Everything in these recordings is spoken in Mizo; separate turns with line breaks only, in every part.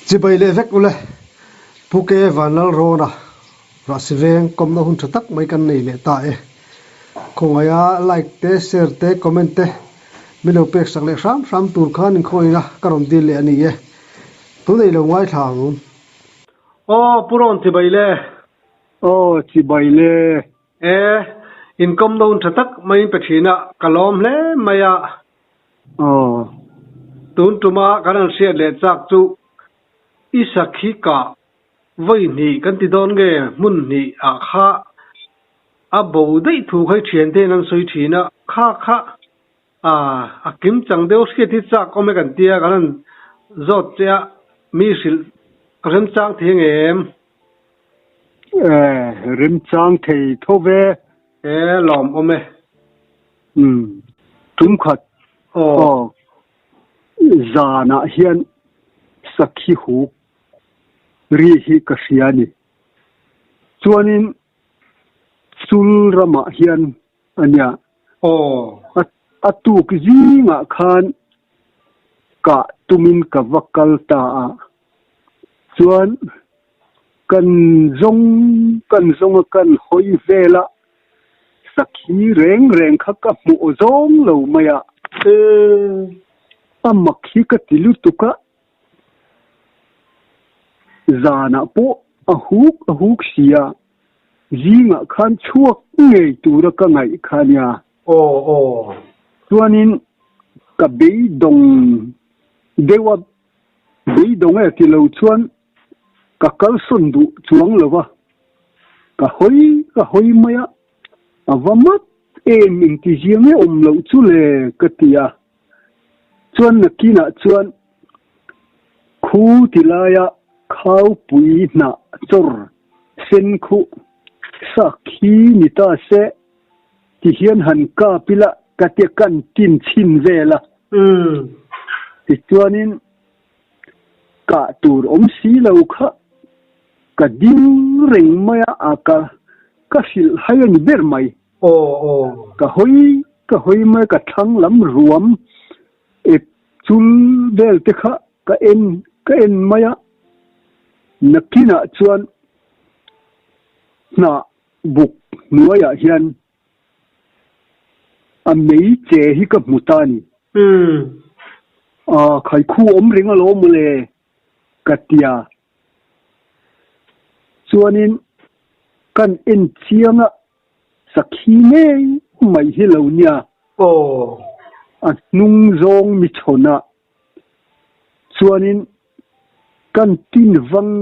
Chibai leh vek ule, Pu Ke Vanlalrawna Rahsi veng kawmna hun tha tak mai kan nei leh ta e. Khawngaia like te, share te, comment te min lo pek sak leh hram hram tur khan inkhawina ka rawn dil leh a ni e. Tunei lo ngaithla ang. Aw Pu Rawn chibai le.
Aw chibai le.
E, inkawmna hun tha tak maiin pe thin a, ka lawm hle mai a.
Aw.
Tun tuma kan han hriat leh chak chu i sakhi kah vawi hnih kan ti dawn nge hmun hnih ah kha a bo daih thu kha i thian te hian an sawi thin a, kha kha a a kim chang deuh hriat hi chak awm e kan tia kan han zawt che a, mi hrilh remchang thei ang em?
E, remchang thei tho ve.
E, lawm awm e.
Umm, tumkhat aw zanah hian sakhi huk ri hi ka hria a ni. Chuanin chul ramah hian a nia.
Aw.
A tuk zingah khan kah tumin ka va kal ta a. Chuan kan zawng kan zawng a kan hawi vel a, sakhi reng reng kha ka hmuh aw zawng lo mai a. A mak hi ka ti lutuk a, zanah pawh a huk a huk si a, zingah khan chhuak ngei tura ka ngaih kha a nia.
Aw aw.
Chuanin ka beidawng deuh a. Beidawng e ti lo chuan ka kalsawn duh chuang lo va, ka hawi ka hawi mai a, a va mat em engtizia nge awm loh chu le ka ti a. Chuan nakinah chuan khu ti laia khaupui hnah chawr sen khuh sakhi ni ta se ti hian han kap ila ka tia kan tin chhin vel a. Tichuanin kah tur awm si lo kha ka ding reng mai a, a ka ka hrilh hai a ni ber mai. Ka hawi ka hawi mai ka thlang lam ruam ep chul vel te kha ka en ka en mai a, nakinah chuan hnah buk hnuaiah hian a mei che hi ka hmu ta a ni. A khaikhu awm reng alawm mawle ka tia. Chuanin kan en chiang a sakhi ngei mai hi lo nia. A hnung zawng mi chhawn a. Chuanin kan tin vang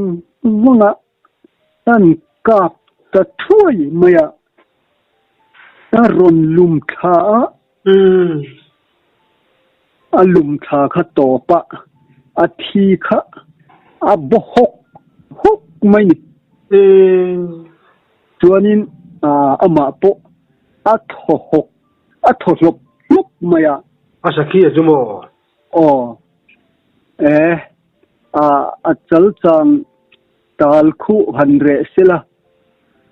vang a. An kap ta thuai mai a, a rawn lum thla a, a lum thla kha tawp a, a thi kha a baw hawk hawk mai ni. Chuanin amah pawh a thaw hawk, a thaw hlawp hlawp mai a.
A sakhi a chu maw?
Aw, e, a chal chang Tal khuh han reh sela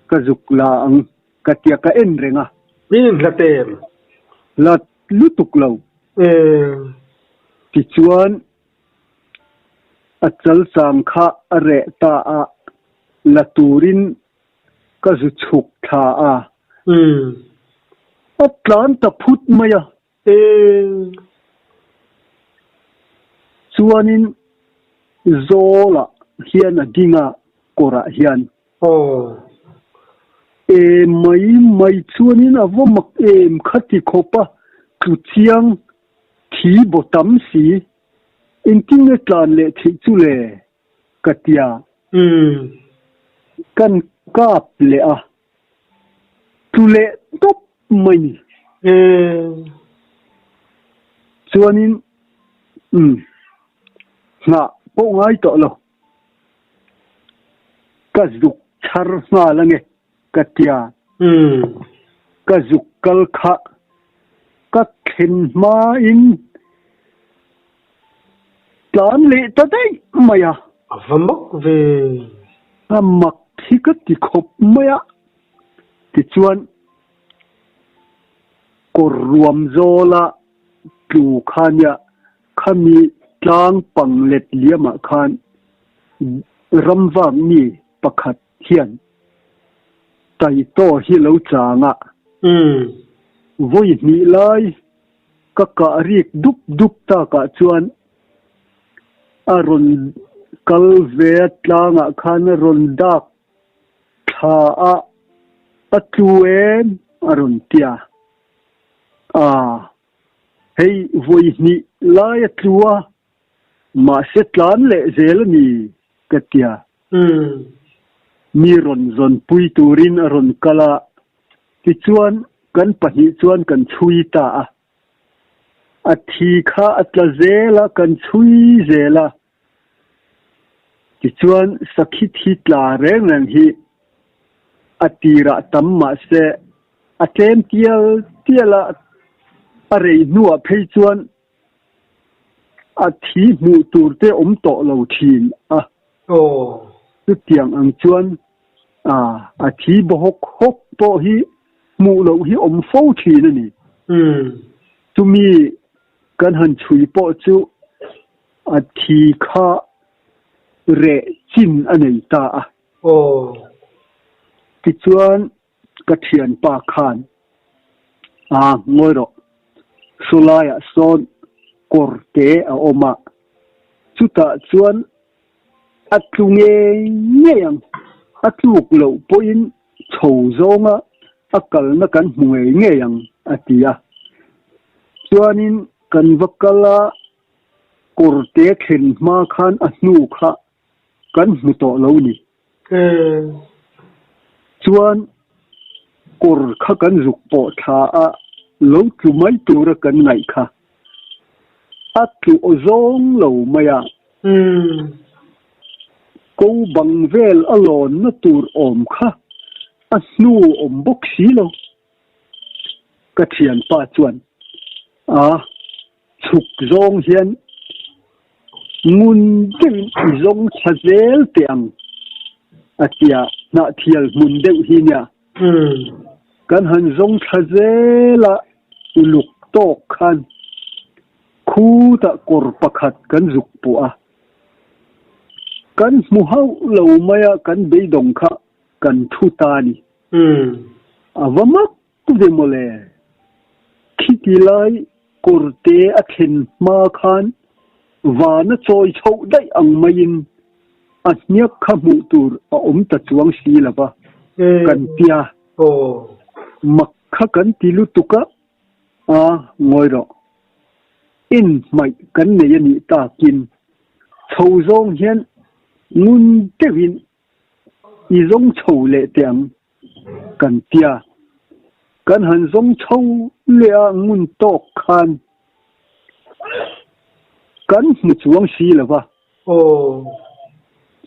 ka zuk la ang ka tia ka en reng a.
Min in hlat em?
Hlat lutuk lo. Tichuan a chalchang kha a reh ta a, la turin ka zu chhuk thla a. A tlan ta phut mai a. Chuanin Zawlah hian a ding a, kawrah hian. E mai mai chuanin a va mak em khati khawp a, tlu chiang thi baw tam si, engtin nge tlan leh theih chu le? ka tia. Kan kap leh a. Tlu leh tawp mai ni. Chuanin umm nghah pawh ngai tawh lo. Ka zuk chhar nghal ange ka tia. Ka zuk kal kha ka thlen hmain tlan leh ta daih mai a.
A va mak ve.
A mak hi ka ti khawp mai a. Tichuan, kawr ruam zawla tlu kha nia khami tlang pang let liamah khan. Ramvak mi pakhat hian Taitaw hi lo chang a. Vawi hnih lai ka kah rik dup dup takah chuan a rawn kal ve a tlangah khan a rawn dak thla a, a tlu em a rawn ti a. Aa, hei vawi hnih lai a tlu a, Mahse tlan leh zel a ni, ka ti a. Mi rawn zawnpui turin a rawn kal a, tichuan kan pahnih chuan kan chhui ta a. A thi kha a tla zel a, kan chhui zel a. Tichuan sakhi thi tla reng reng hi a tirah tam mahse a tlem tial tial a, a rei hnuah phei chuan A thi hmuh tur te awm tawh lo thin a. Chutiang ang chuan a thi baw hawk hawk pawh hi hmuh loh hi awm fo thin a ni. Chumi kan han chhui pawh chu a thi kha reh chin a nei ta a. Tichuan Ka thianpa khan a ngawi rawh. Sawlaiah sawn kawr te a awm a, chutah chuan a tlu ngei ngei ang. A tluk loh pawhin chho zawnga a kalna kan hmu ngei ngei ang a ti a. Chuanin kan va kal a, kawr te thlen hma khan a hnu kha kan hmu tawh lo ni. Chuan kawr kha kan zuk pawh thla a, lo tlu mai tura kan ngaih kha a tlu aw zawng lo mai a. Ko bang vel a lawnna tur awm kha a hnu awm bawk si lo. Ka thianpa chuan a Chhuk zawng hian ngun deuhin i zawng tha zel teh ang a tia hnahthial hmun deuh hi nia. Kan han zawng thla zel a uluk tawk khan khutah kawr pakhat kan zuk pawh a. Kan hmu hauh lo mai a kan beidawng kha kan thu ta a ni. A va mak Ve mawle, khiti lai kawrte a thlen hma khan vana chawi chhoh daih ang maiin a hniak kha hmuh tur a awm ta chuang si lo va, kan tia. Mak kha kan ti lutuk a, a ngawi rawh. En hmaih kan nei a nih takin chho zawng hian ngun deuhin i zawng chho leh teh ang. Kan tia. Kan han zawng chho leh a ngun tawk khan kan hmu chuang si lo va.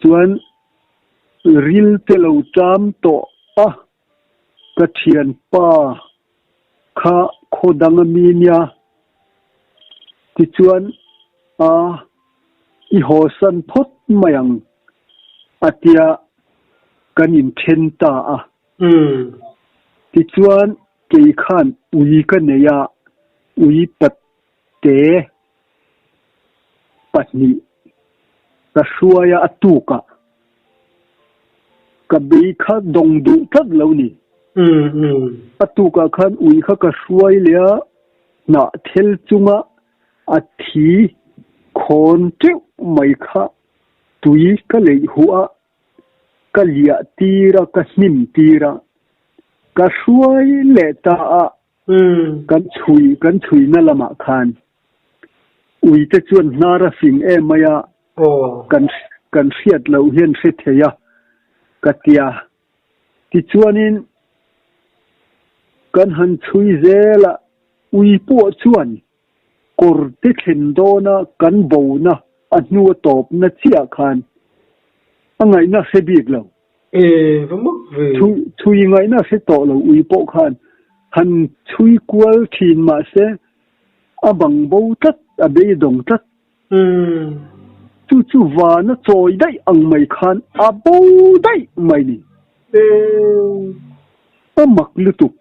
Chuan ril te lo ṭam tawh a, ka thianpa kha khaw dang a mi nia. Tichuan a i hawsan phawt mai ang a tia kan inthen ta a. Tichuan kei khan ui ka nei a, ui pate pahnih ka hruai a, a tukah ka bei kha dawng duh tlat lo ni. A tukah khan ui kha ka hruai leh a, hnah thel chunga a thi khawn teuh mai kha tui ka leih huh a, ka liah tir a, ka hnim tir a, ka hruai leh ta a, kan chhui kan chhuina lamah khan uite chuan hnar a fing em mai a, kan kan hriat loh hian hre thei a, ka tia. Tichuanin kan han chhui zel a, ui pawh chuan kawr te thlen dawna kan bona a hnu a tawpna chiah khan a ngaihna hre bik lo.
E va mak ve.
Chhui ngaihna hre tawh lo ui pawh khan han chhui kual thin mahse a bang bo tlat, a beidawng tlat. Chu chu vana chawi daih ang mai khan a bo daih mai ni. A mak lutuk.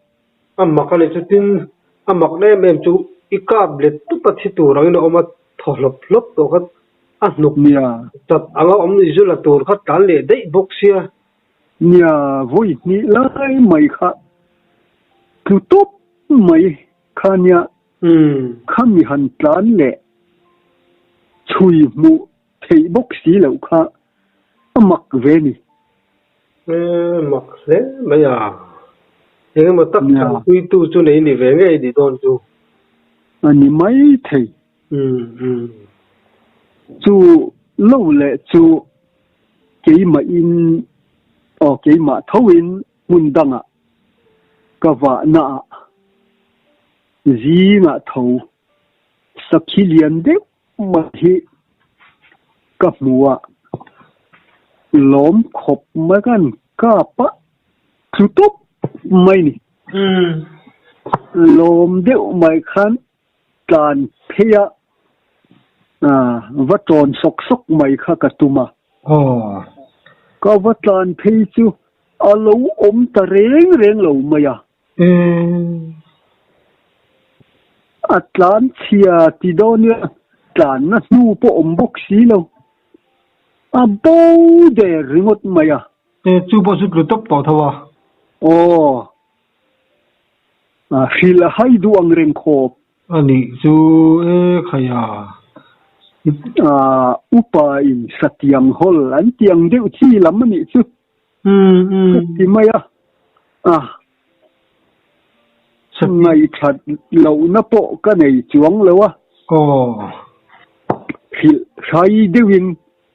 A mak a ni chu tin a mak na em em chu i kap let tup a thi tur angin a awm a thaw hlawp hlawp tawh kha. A hnuk chat anga awm ni chu la tur kha tlan leh daih bawk sia.
Nia, vawi hnih lai mai kha tlu tawp mai kha nia khami han tlan leh chhui hmuh theih bawk si loh kha a mak ve ni.
E, mak hle mai a. Engemaw tak tanpuitu chu nei ni ve ngei ni dawn chu.
A ni mai thei. Chu lo leh chu keimahin aw keimah thoin hmun dangah ka vahnaah zingah tho sakhi lian deuh mai hi ka hmu a, lawm khawp mai khan kap a tlu tawp mai ni. Lawm deuh mai khan tlan phei a, va tawn sawk sawk mai kha ka tum a. Ka va tlan phei chu a lo awm ta reng reng lo mai a. A tlan chhia ti dawn ila tlanna hnu pawh awm bawk si lo. A bo der ringawt mai a.
Chu pawh chu tlu tawp tawh tho a.
Aw. Hrilh a hai duh ang reng khawp.
A nih chu e khai a.
Upa in satiang hawl an ti ang deuh chi lam a nih chu. Ka ti mai a. Ngaihthat lohna pawh ka nei chuang lo a. Hrilh hrai deuhin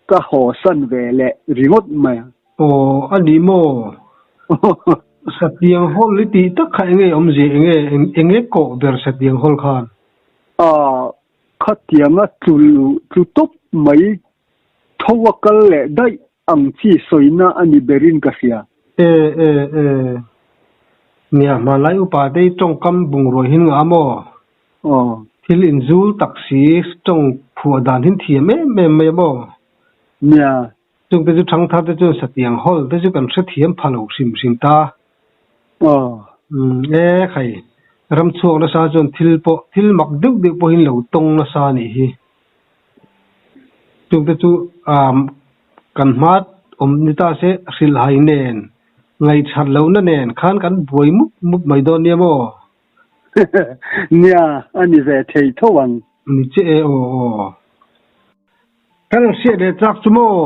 ka haw san ve leh ringawt mai a.
Aw, a ni maw? Satiang hawl i tih tak kha enge awmzia enge enge kawh ber Satiang hawl khan?
A, khatianga tlu tlu tawp mai tho a kal leh daih ang chi sawina a ni berin ka hria.
E, e, e. Nia, hmanlai upa te hi tawngkam bungrua hin ngah maw?
Aw.
Thil inzul tak si tawng phuah dan hin thiam em em mai a maw?
Nia.
Chungte chu thangthar te chuan satiang hawl te chu kan hrethiam pha lo hrim hrim ta.
Aw.
Umm e khai, ram chhuak nasa chuan thil pawh thil mak deuh deuh pawhin lo tawng nasa a nih hi. Chungte chu ahm kan hma awm ni ta se hrilhhai nen, ngaihchat lohna nen khan kan buai mup mup mai dawn nia maw?
Nia, a ni ve thei tho ang.
Ni che e aw aw. Ka lo hriat leh chak chu maw?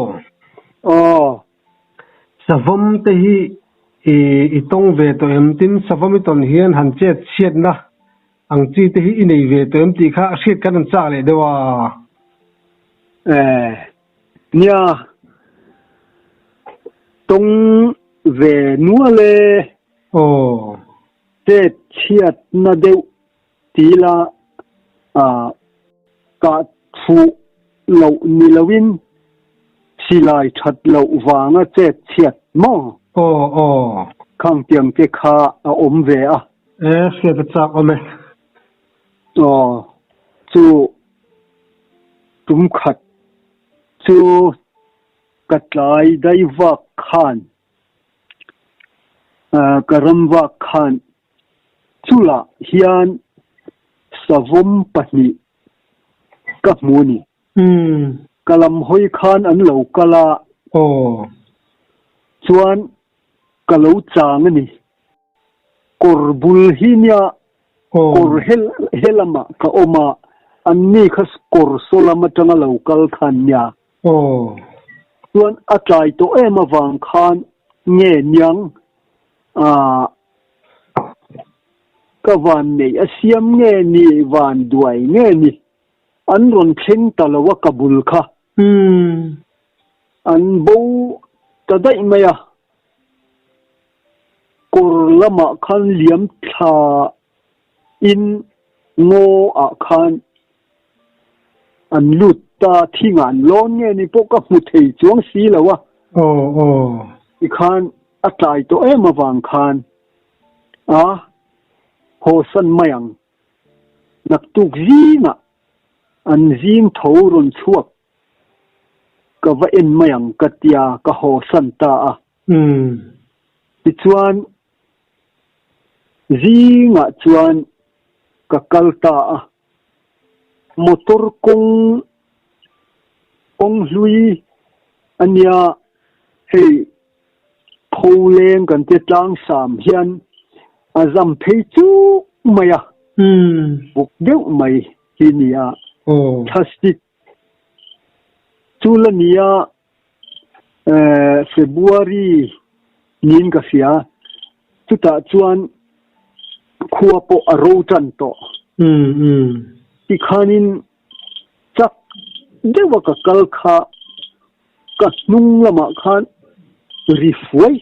Aw.
Savawm te hi i tawng ve tawh em? Tin, savawm i tawn hian han chet chhiatna ang chi te hi i nei ve tawh em tih kha hriat kan rawn chak leh deuh a.
E, nia, tawng ve nual e.
Aw.
Chet chhiatna deuh Ti la, kah thuh loh ni loin silai that loh vanga chet chhiat maw?
Aw aw.
Khangtiang te kha a awm ve a.
E, hriat a chak awm e.
Aw, chu tum khat chu ka tlai dai vak khan, ka ram vak khan Chulah hian savawm pahnih ka hmu a ni. Ka lam hawi khan an lo kal a. Chuan ka lo chang a ni. Kawr bul hi nia kawr he lamah ka awm a, anni kha kawr saw lam atanga lo kal khan nia. Chuan a tlai tawh em avang khan nge niang Aah, ka van neih a siam nge ni, van duai nge ni? An rawn thleng ta lo a ka bul kha. An bo ta daih mai a, kawr lamah khan liam thla in ngaw ah khan an lut ta thingah an lawn nge ni pawh ka hmu thei chuang si lo a.
Aw aw.
Tikhan a tlai tawh em avang khan a haw san mai ang. Naktuk zingah an zing tho rawn chhuak ka va en mai ang ka tia ka haw san ta a. Tichuan zingah chuan ka kal ta a. Motor kawng Kawng hlui a nia hei Pholeng kan tia tlangsam hian a zam phei chuk mai a, buk deuh mai hi nia. Thlasik chu la nia February niin ka hria, chutah chuan khua pawh a ro tan tawh. Tikhanin chak deuha ka kal kha ka hnung lamah khan ri fuai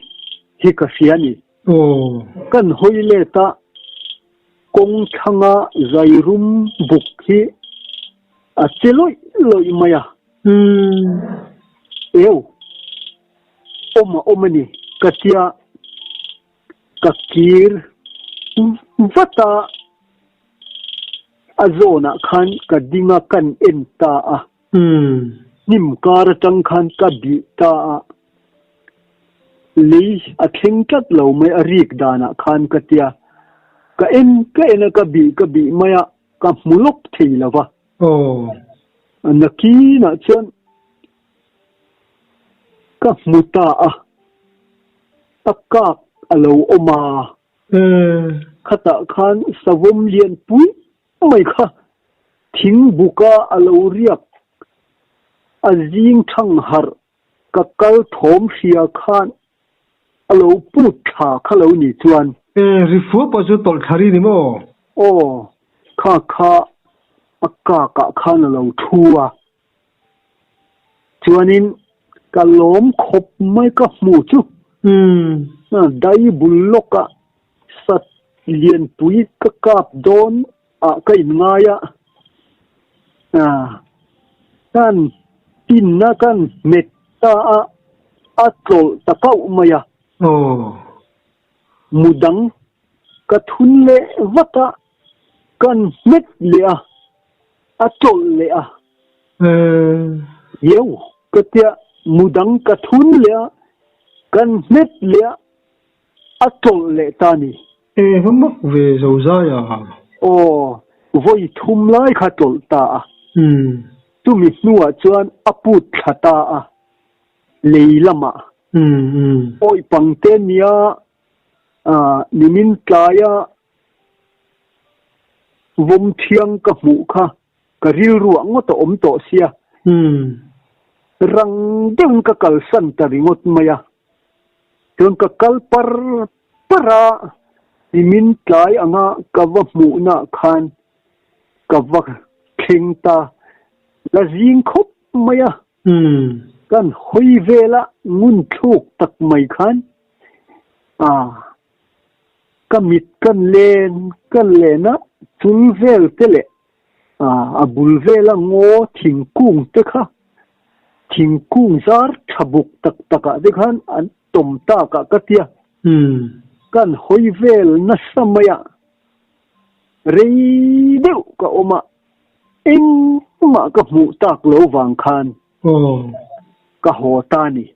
hi ka hria a ni. Kan hawi let a, kawng thlanga zairum buk hi a che lawih lawih mai a. Eu, awm a awm a ni ka tia ka kir vat a. A zawnah khan ka ding a kan en ta a. Hnim kar atang khan ka bih ta a. Lei a thleng tlat lo mai a rik danah khan ka tia. Ka en ka en a ka bih ka bih mai a ka hmu lawk thei lo va. Nakinah chuan ka hmu ta a. A kak a lo awm a. Khatah khan savawm lian pui mai kha thing buka a lo riak a zing thang harh ka kal thawm hria khan a lo put thla kha lo ni chuan.
Rifua pawh chu tawlh thla ri ni maw?
Aw, kha kha a kakah khan a lo thu a. Chuanin ka lawm khawp mai ka hmuh chu dai bul lawka sat lianpui ka kap dawn ah ka inngai a, kan tinna kan hmet ta a, a tlawlh ta kauh mai a. Mudang ka thun leh vat a, kan hmet leh a. A tlawlh leh a. Iau ka tia mudang ka thun leh a, kan hmet leh a, a tlawlh leh ta ni.
E va mak ve zo zai a.
Aw, vawi thum lai kha tlawlh ta a. Chumi hnuah chuan a put thla ta a, lei lamah. Awih pangte nia nimin tlaia Vawm thiang ka hmuh kha ka rilruah ngawt a awm tawh sia. Rang deuhin ka kalsan ta ringawt mai a. Chuan ka kal par par a, nimin tlai anga ka va hmuhnaah khan ka va thleng ta la zing khawp mai a. Kan hawi vela ngun thluk tak mai khan a. Ka mit kan len kan len a, chul vel te leh a bul vela ngaw thingkung te kha thingkung zar tha buk tak tak ah te khan an tawm tak ah ka tia. Kan hawi vel nasa mai a, rei deuh ka awm a, engmah ka hmuh tak lo vang khan ka haw ta ni.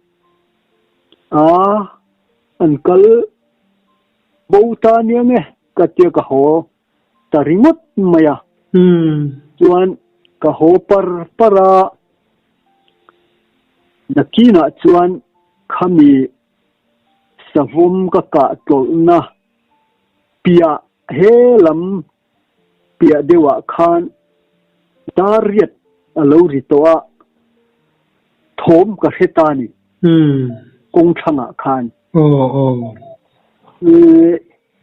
A, an kal bo ta nia nge ka tia ka haw ta ringawt mai a. Chuan ka haw par par a, nakinah chuan khami savawm ka kah tlawlhna piah he lam piah deuhah khan dar riat a lo ri tawh a, thawm ka hre ta ni kawng thlangah khan.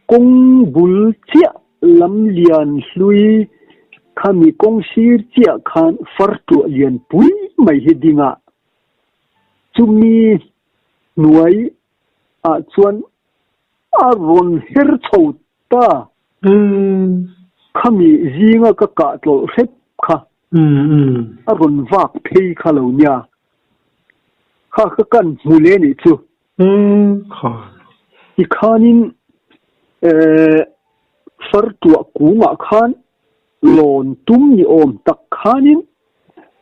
Kawng bul chiah lam lian hlui khami kawng sir chiah khan far tuah lian pui mai hi ding a, chumi hnuai ah chuan a rawn her chho ta. Khami zinga ka kah tlawlh hrep kha a rawn vak phei kha lo nia. Kha ka kan hmu leh nih chu. Tikhanin far tuah kungah khan lawn tum ni awm tak khanin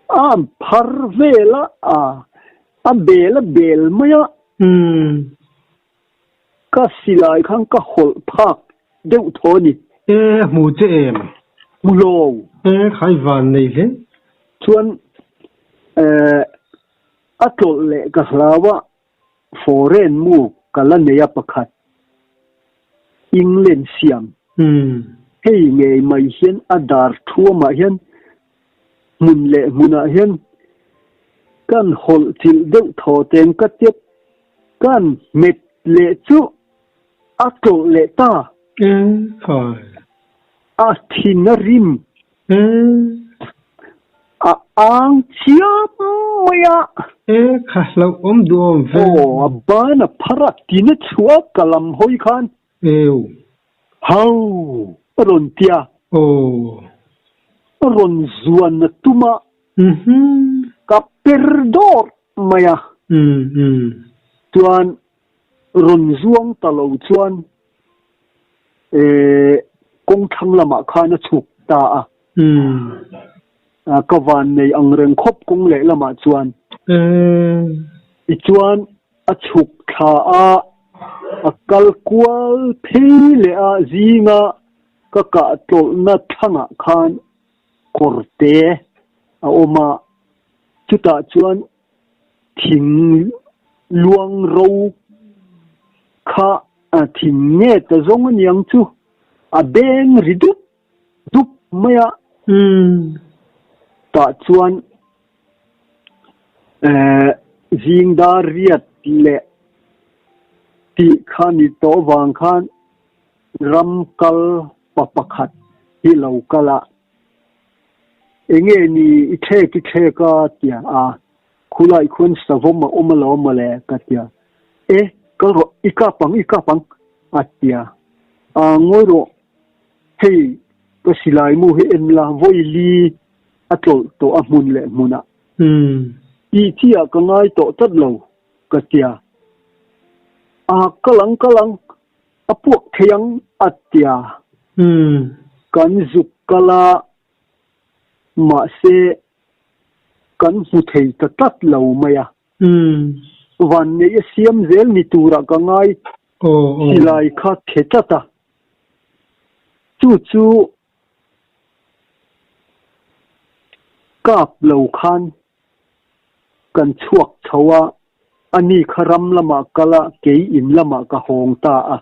a phar vel a, a bel a bel mai a. Ka silai khan ka hawlh phak deuh thaw a ni.
E, a hmu che em?
Hmu lo.
E, khai van nei hle.
Chuan, eh. A tlawlh leh ka hlau a, foreign mu ka la nei a pakhat. England siam. Hei ngei mai hian a dar thuamah hian hmun leh hmunah hian kan hawlh chilh deuh thaw teng ka tep kan hmet leh chu a tlawlh leh ta. A thin a rim. A ang chiam mai a.
E kha hlauhawm duhawm ve.
Aw, a ban a phar a, tin a chhuah a ka lam hawi khan.
Eo.
Hau! A rawn ti a.
Aw.
A rawn zuan a tum a. Ka per dawr mai a. Chuan rawn zuang ta lo chuan kawng thlang lamah khan a chhuk ta a. Ka van nei ang reng khawp kawng leh lamah chuan. Tichuan a chhuk thla a, a kal kual phei leh a zinga ka kah tlawlhna thlangah khan kawrte a awm a, chutah chuan Thing luang ro kha thing nge ta zawng a niang chu a beng ri dup dup mai a. Tah chuan zing dar riat leh tih kha ni tawh vang khan ram kal pa pakhat hi lo kal a. Enge ni i thlek i thlek a tia a, khulai khuan savawm a awm alawm mawle ka tia. E, kal rawh, i kap ang, i kap ang a tia. A, ngawi rawh, hei ka silai mu hi en la, vawi li a tlawlh tawh a hmun leh hmunah. Tih chi ah ka ngai tawh tlat lo ka tia. A, kal ang, kal ang, A puak thei ang a tia. Kan zuk kal a, mahse kan hmu thei ta tlat lo mai a. Vanneih a siam zel ni turah ka ngai silai kha khe tlat a. Chu chu kap lo khan Kan chhuak chho a, ani kha ram lamah kal a, kei in lamah ka hawng ta a.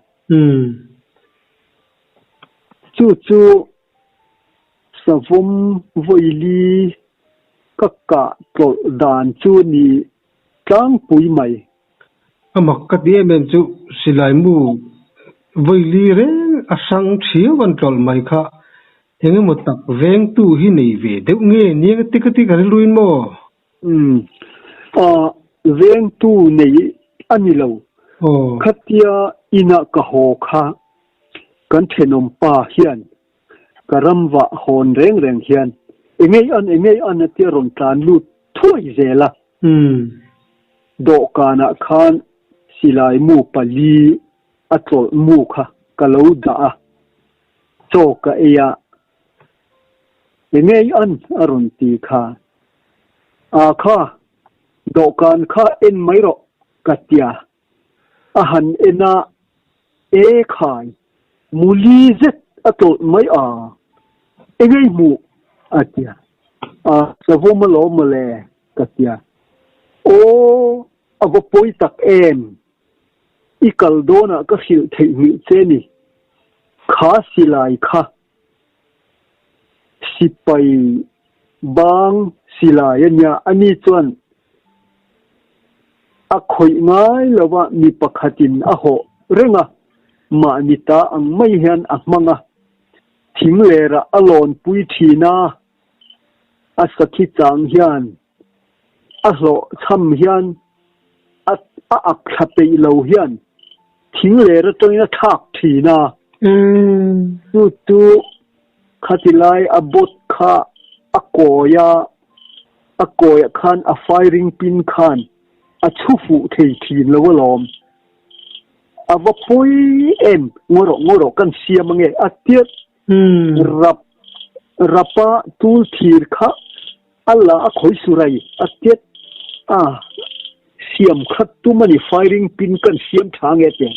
Chu chu savawm vawili ka kah tlawlh dan chu ni tlangpui mai.
A mak ka ti em em chu silai mu vawili reng a hrang thiau an tlawlh mai kha Eng emaw tak vengtu hi nei ve deuh nge nia ka ti ka ti ka rilruin maw?
Umm ah vengtu nei a ni lo. Khatia inah ka haw kha kan thenawm pa hian ka ramvah hawn reng reng hian engei an engei an a tia rawn tlan lut thuai zel a. Dawhkanah khan silai mu pali a tlawlh mu kha ka lo dah a. Chaw ka ei a, engei an a rawn ti kha. A kha, dawhkan kha en mai rawh ka tia. A han en a, e khai, muli zet a tlawlh mai a, engei hmuh a tia. A savawm alawm mawle ka tia. Aw, a va pawi tak em! I kal dawnah ka hrilh theih hmilh che ni. Kha silai kha sipai bang silai a nia, ani chuan a khawih ngai lo a, mi pakhatin a hawh reng a, mahni ta ang mai hian a hmang a, thing lerah a lawnpui thin a, a sakhi chang hian A hlawh chham hian a a ak thla peih lo hian thing ler atangin a thlak thin a. Chu chu khati lai a bot kha a kawi a, a kawiah khan a firing pin khan a chhu fuh thei thin lo alawm. A va pawi em, ngaw rawh ngaw rawh kan siam ange a tia rap rapa tul thir kha A la a khawi surai a tiat a siam khat tum a ni firing pin kan siam tha nge te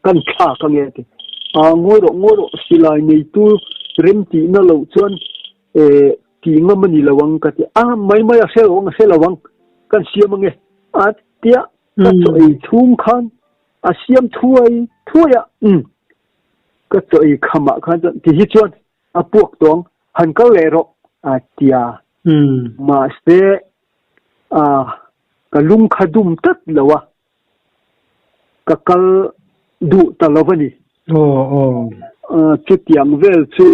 kan thlak a nge te a ngawi rawh ngawi rawh silai neitu rem tihna loh chuan eh tih ngam a ni lo ang ka ti a mai mai a hre lo ang a hre lo ang kan siam ange. A tia ka chaw ei chhung khan a siam thuai thuai a, umm ka chaw ei khamah khan chuan ti hi chuan a puak tawh ang, han kal leh rawh a tia. Mahse ka lung kha dum tlat lo a, ka kal duh ta lo a ni. Chutiang vel chu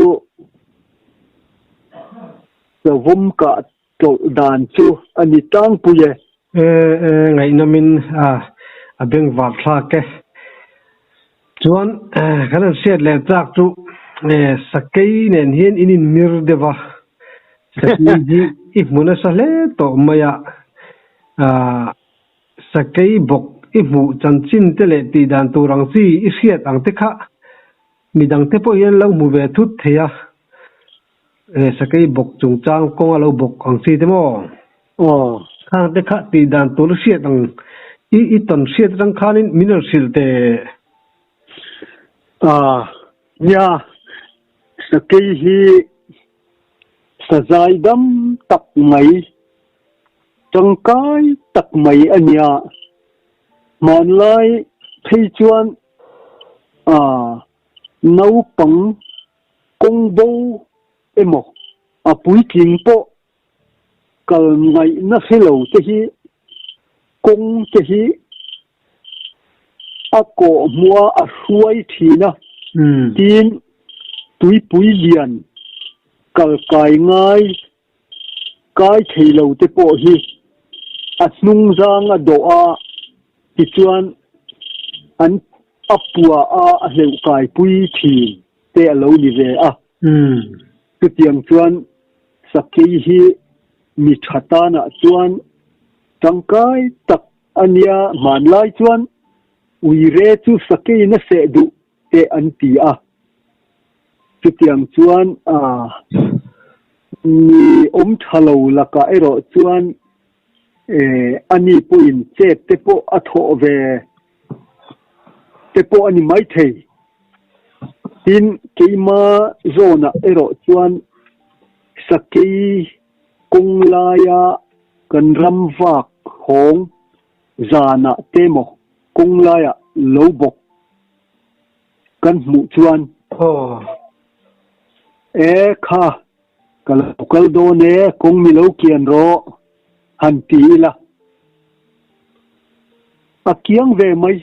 savawm kah tlawlh dan chu a ni tlangpui e.
E, e, ngaihnawmin a, a bengvar thlak e. Chuan kan han hriat leh chak chu e, sakei nen hian in inmir deuh a, sakei hi i hmu nasa hle tawh mai a, ah, sakei bawk i hmuh chanchin te leh tih dan tur ang chi i hriat ang te kha midang te pawh hian lo hmu ve thut thei a. E sakei bawk chungchang kawng a lo bawk ang chi te maw?
Aw.
Khang te kha tih dan tur hriat ang i i tawn hriat atang khanin min rawn hrilh teh.
Ah, nia, sakei hi sazai dam tak mai, tangkai tak mai a nia. Hmanlai phei chuan ah naupang kawng bo emaw a puitling pawh kal ngaihna hre lo te hi kawng te hi a kawh hmuh a a hruai thin a, tin tuipui lian kal kai ngai kai thei lo te pawh hi a hnung zang a dawh a tichuan an a pua a a hleuh kaipui thin te a lo ni ve a. Chutiang chuan sakei hi mi tha tanah chuan tangkai tak a nia hmanlai chuan uire chu sakeiin a seh duh te an ti a. Chutiang chuan mi awm tha lo lakah erawh chuan ani pawhin chet te pawh a thawh ve te pawh a ni maithei. Tin, keima zawnah erawh chuan sakei kawng laia kan ram vak hawng zanah te maw kawng laiah lo bawk kan hmuh chuan E kha, ka lo kal dawn e, kawng mi lo kian rawh, han ti ila. A kiang ve mai.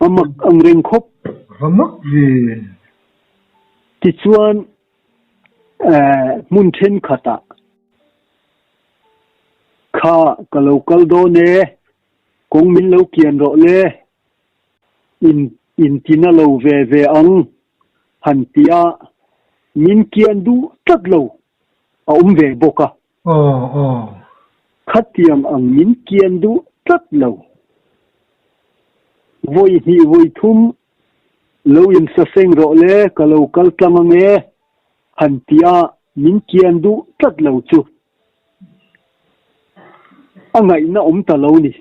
A mak ang reng khawp.
Va mak ve.
Tichuan hmun thenkhatah kha ka lo kal dawn e, kawng min lo kian rawh le, in intina lo ve ve ang han ti a, min kian duh tlat lo a awm ve bawk a.
Aw aw.
Khatiang ang min kian duh tlat lo. Vawi hnih vawi thum lo insaseng rawh le ka lo kal tlang ang e han ti a min kian duh tlat lo chu a ngaihna awm ta lo ni.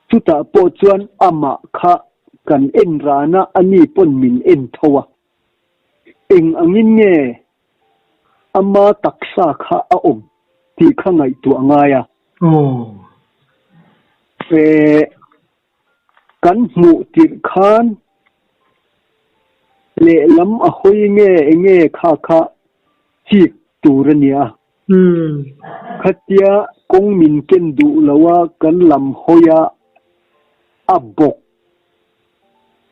Chutah pawh chuan amah kha kan en ran a ani pawn min en tho a. Eng angin nge Ama taksa kha a awm tih kha ngaihtuah ngai a. E, kan hmuh tirh khan lehlam a hawi nge enge kha kha chik tur a nia. Khatia kawng min ken duh lo a kan lam hawi a, a bawk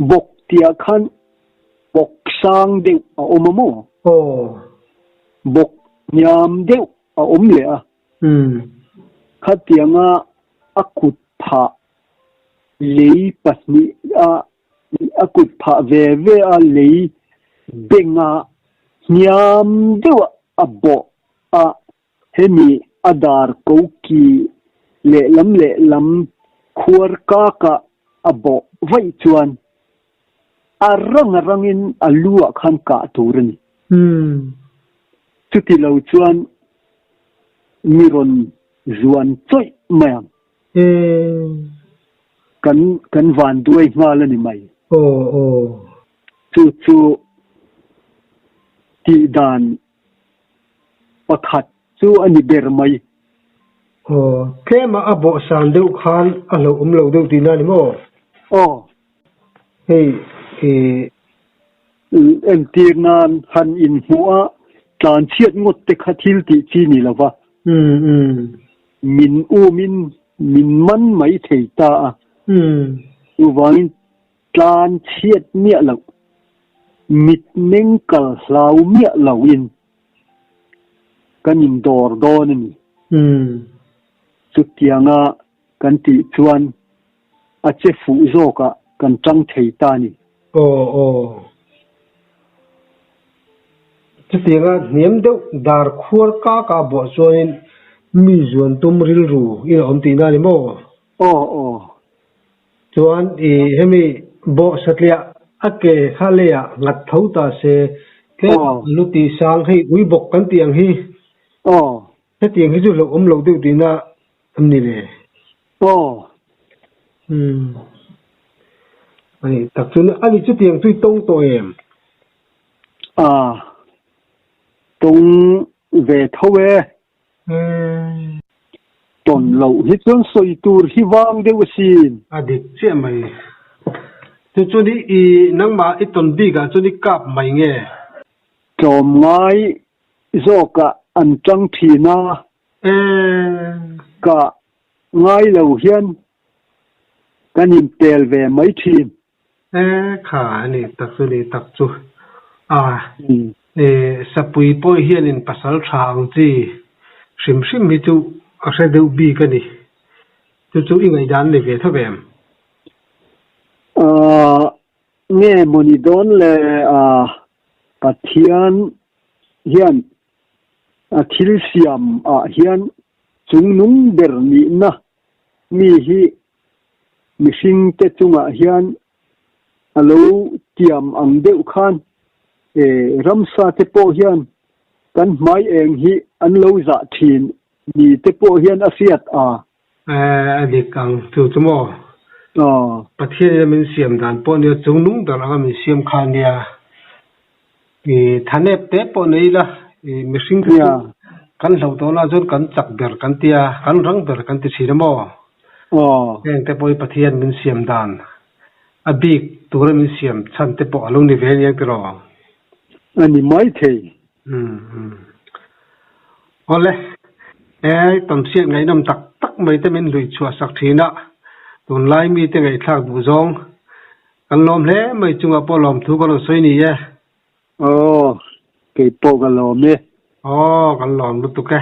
bawk tihah khan bawk sang deuh a awm a maw?
Aw.
Bawk hniam deuh a awm leh a. Khatianga a kut phah lei pahnih a, a kut phah ve ve a lei benga hniam deuh a bawh a Hemi a dar ko ki lehlam lehlam khuar kakah a bawh vaih chuan a rang a rangin a lu ah khan kah tur a ni. Chuti lo chuan mi rawn zuan chawih mai ang. Kan kan van duai nghal a ni mai. Chu chu tih dan pakhat. chu a ni ber mai.
Aw, tlema a bawhsan deuh khan a hlauhawm lo deuh tihna a ni maw?
Aw.
Hei i.
Entir nan han inhmuh a, tlanchhiat ngawt te kha thil tih chi ni lo va. Min umin min man mai thei ta a. Chuvangin tlanchhiat miah loh, mitmeng kal hlau miah loin kan indawr dawn a ni. Chutianga kan tih chuan a che fuh zawkah kan tang thei ta a ni.
Aw aw. Chutianga hniam deuh dar khuar kaka buah chuanin mi zuan tum rilru in a awm tihna a ni maw?
Aw aw.
Chuan i hemi bawh satliah a ke kha leiah nghat tho ta se tlem lu tih sang hei ui bawk kan tih ang hi.
Aw.
Hetiang hi chu hlauhawm lo deuh tihna an ni le.
Aw.
Umm. Ani tak chu ani chutiang chu i tawng tawh em?
Aa. Tawng ve tho e.
Umm.
Tawn loh hi chuan sawi tur hi vang deuh asin.
A dik chiah mai. Chu chuan i i nangmah i tawn bik ah chuan i kap mai nge?
Tlawmngai zawkah an tang thin a.
Umm.
Ka ngai lo hian kan inpel ve mai thin.
E kha a ni tak chu ni tak chu a e sapui pawh hianin pasal tha ang chi hrim hrim hi chu a hre deuh bik a ni. Chu chu i ngaihdan ni ve tho em?
Aaa nge maw ni dawn le a Pathian hian a thil siam ah hian chungnung ber nihna mi hi mihringte chungah hian a lo tiam ang deuh khan ramsa te pawh hian kan hmai eng hi an lo zah thin ni te pawh hian a hriat a.
A dik ang chu chu maw?
Aw.
Pathian in a min siam dan pawh nia chungnung ber anga min siam kha nia. I thanep te pawh nei ila i mihring te chu kan hlauh tawh lah chuan kan chak ber kan tia, kan rang ber kan ti thin a maw?
Aw.
Heng te pawh hi Pathian min siam dan a bik tura min siam chhan te pawh a lo ni ve aniang tiraw?
A ni mai thei.
Umm umm. Awle, e tamsiak ngaihnawm tak tak mai te min hlui chhuah sak thin a, tunlai mite ngaihthlak duh zawng Kan lawm hle mai chungah pawh lawmthu ka rawn sawi ni e.
Aw, kei pawh ka lawm e.
Aw, kan lawm lutuk e.